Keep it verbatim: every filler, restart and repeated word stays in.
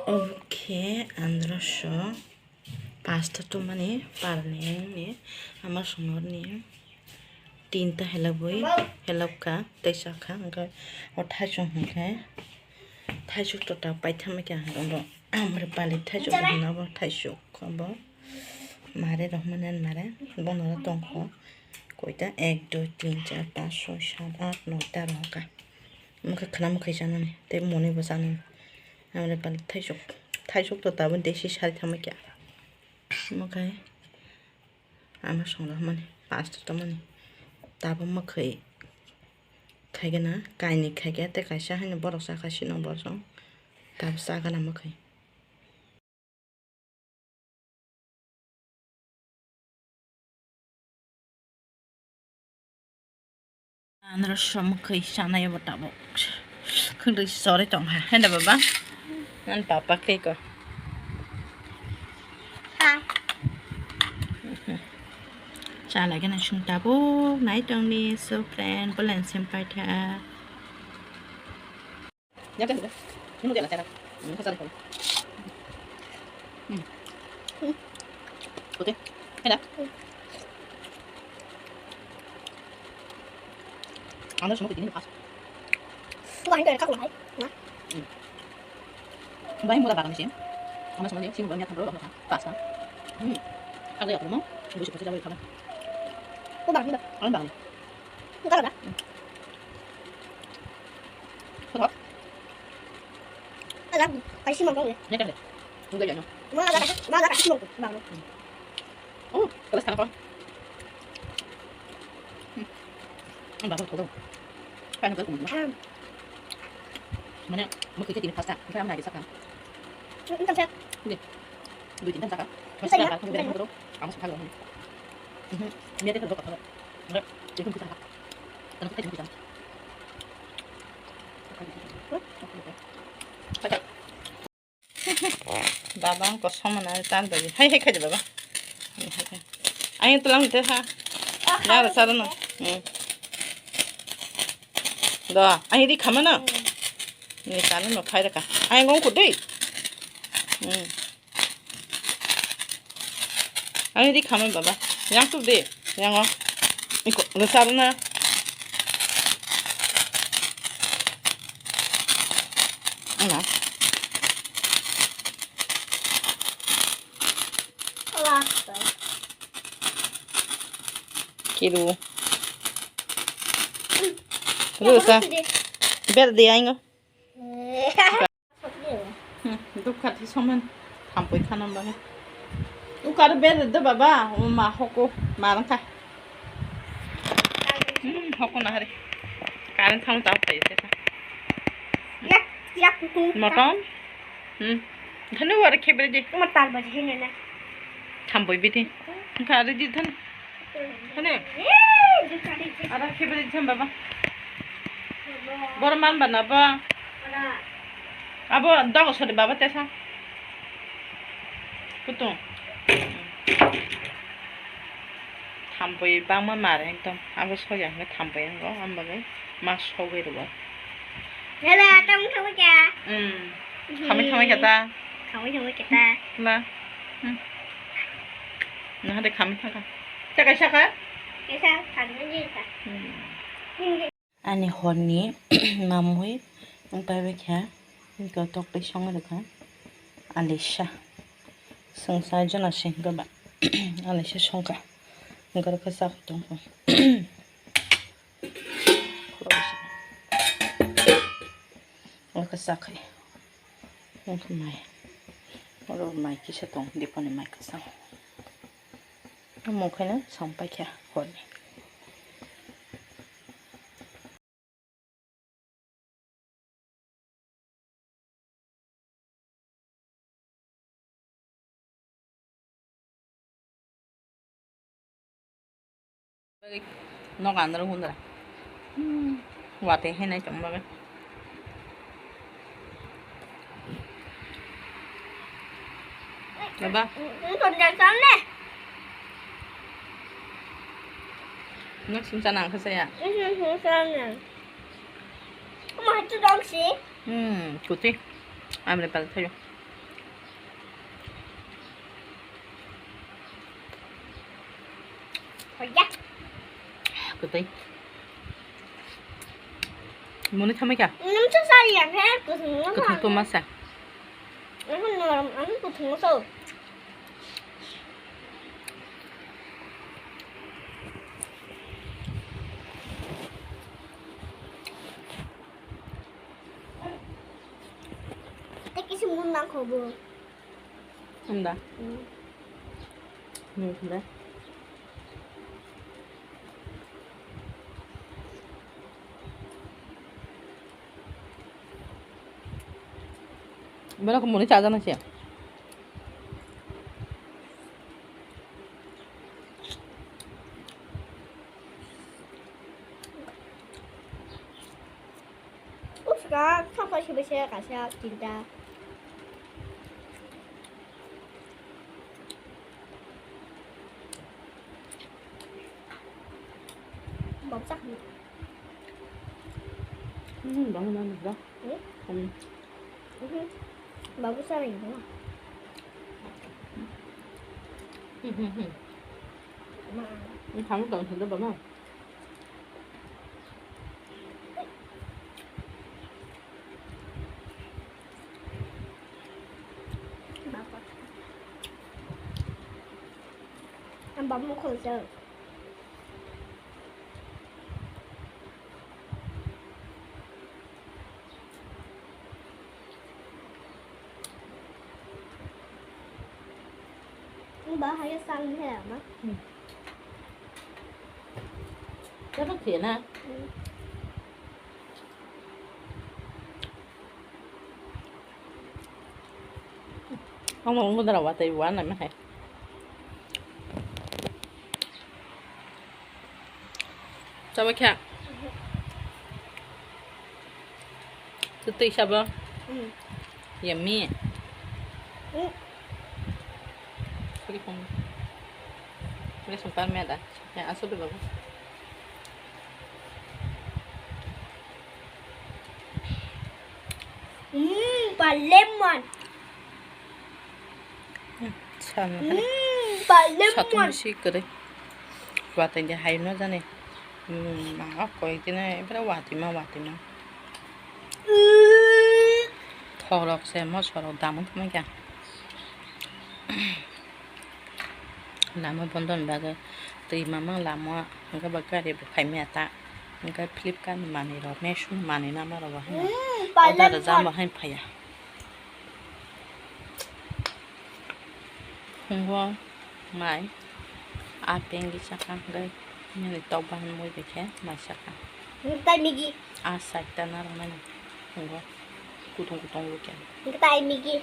Oke, androso pasta tumani parni ni ama songorni tinta helabwi helabkha tei chakha, hwnkhe o thaisok hwnkhe thaisok tota paithama khe hwnkhe oro amrwpali thaisok hwnna bo thaisok abo mare rohmani mare bono tongkho koita ek dui tin char panch soi sat aat noi ta rohkha. Omo khe khna mwkhwi chanani tei monwi bo chanani. Amrwpali pali thaisok, thaisok to tabuk desi sari tamo kya. Omo khe ama songrokmani pasta tomani tabuk mwkhwi khaigena kainwi khaikhe tei kaisa haino borok chakha sino borok tabuk chagana mwkhwi. Andro somkhwi sanai bo tabuk. Khwlwi chori tongkha. Henda baba? Nan papa khe ko. Chalai gana sung tabuk nai tongni so friend, bulan sim paitha. Yang kan sudah. Ini dia lah cara. Hmm, kasar kau. Hmm. Hmm. Oke. Enak. Anda semua begini lepas. Wah, ini enak loh, hai. Nah. Hmm. Baik, mula bagan sih. Anda semua ni sih, banyak kan, bro, pas kan. Hmm. Ada ya, kamu? Ibu suka sih, jauh, kamu. Kau bagan, Anda bagan. Enggak ada. Hmm. Kau tahu? Ada, kasih mau kau ya? Ini kan deh. Enggak ya, no. Mau ada, mau ada kasih mau kau, bagan. Hmm. Oh, terus kenapa? Hmm. Enggak, kau tahu. Kayak enggak, kau. Hmm. Mana? Mau kita jadi pasta. Kita mana lagi sekarang? Enggak, saya. Oke. Duit enggak, saya. Masih ada, enggak, enggak, enggak. Kamu suka, enggak. Mhm. Ini ada, enggak, enggak. Enggak, itu kita. Tenang, kita jadi kita. Oke. Baba ang kosom mana tan bagi. Hai, hai, khai baba. Ayo tulang te ha. Nara sara no. Hmm. Do, ayo di kama na. Ni sara no khai ka. Ayo ngong kudui. Hmm. Ani di khamai baba. Yang tu de. Yang o. Iko, lo sar na. Ana. Kiru. Ru sa. Ber de aingo. Hmm, dukha thi somen thampui khana bani. Ukar ber de baba, o ma hoko marang kha. Hmm, hoko na hari. Current thang ta pai se. Yak, yak, kutung. Motom. Hmm. Khanu wara khebre di. Umar tar baji hene na. Thampui biti. Kha ari di than. Hane? Ada khebre di than baba. Bor man bana ba. Abo dogo sori baba tesa. Kutung. Thampui bangma mare ekdom. Abo soya hingke thampui wngkha, abo bagwi ma sogwi rwo. Hala, tamo tamo kya? Hmm. Khamwi thamwi khe ta? Khamwi thamwi khe ta? La. Hmm. Naha de khamwi thangkha. Cha kaisa kha? Kaisa, khamwi thangkha. Hmm. Ani horni mamui wng paibai kha, hingke tok tei songwi rwkha Alisa. Chwng char jona se hingke ba Alisa songkha, hingke oro khe chakhe tongkha. Oro khe chakhe, wngkha mai, oro mai kisa tong, diponi mai kwchang. Omo khaino song paikha horni. Nok andro hundra. Hmm. Wate henai tong bagwi. Baba. Ini tonjang sam ne. Ini sum sana ang kasaya. Ini sum sana. Kamu hatu dong sih. Hmm, kuti. Amre pal thayo. Kwtwi. Muni thamai kha? Nung sa sa ya khe, kuthung no. Kuthung to ma sa. Ahun norom, ahun kuthung so. Tei kisa mun nang kho bo. Hwnda? Hmm. Hmm, hwnda. Bono khe muni chajaknai se. Uska, sapa sibese kaisa tinta. Bok sak ni. Hmm, bang na ni ba. Hmm? Hmm. Mhm. Babu sa ni ba. Hmm, hmm, hmm. Ma. Ni kamu dong sa ba ma. Ang baba khoroksa. Ang ba haya sang ni haya ma. Hmm. Kaya ba kaya na? Hmm. Ang mau ngudara watai wana mehai. Coba kya? Tutui sabo? Hmm. Yummy. Hmm. Kiri kong. Kiri sumpah meda. Ya, asuh dulu. Mmm, pa lemon. Sana. Mmm, pa lemon. Satung si kwrwi. Watwi de hai no jani. Mmm, ma koi dine ebra watwi ma, watwi ma. Mmm. Thorok se mosorok damu thumai kha. Lama bondo ni bagwi twi mamang lama hwnkhe ba gari bo phaimaya ta, hwnkhe Flipkart ni manwi rok, Meesho ni manwi nama rok bo hwnba. Mm, order rwjak ma hai phaiya. Hwngo mai a pengwi chakha hwnkhe nini tok bahan mui bai khe mai chakha. Hwnkhe tai migi. A saita narwknani hwngo kutung kutung lukya. Hwnkhe tai migi.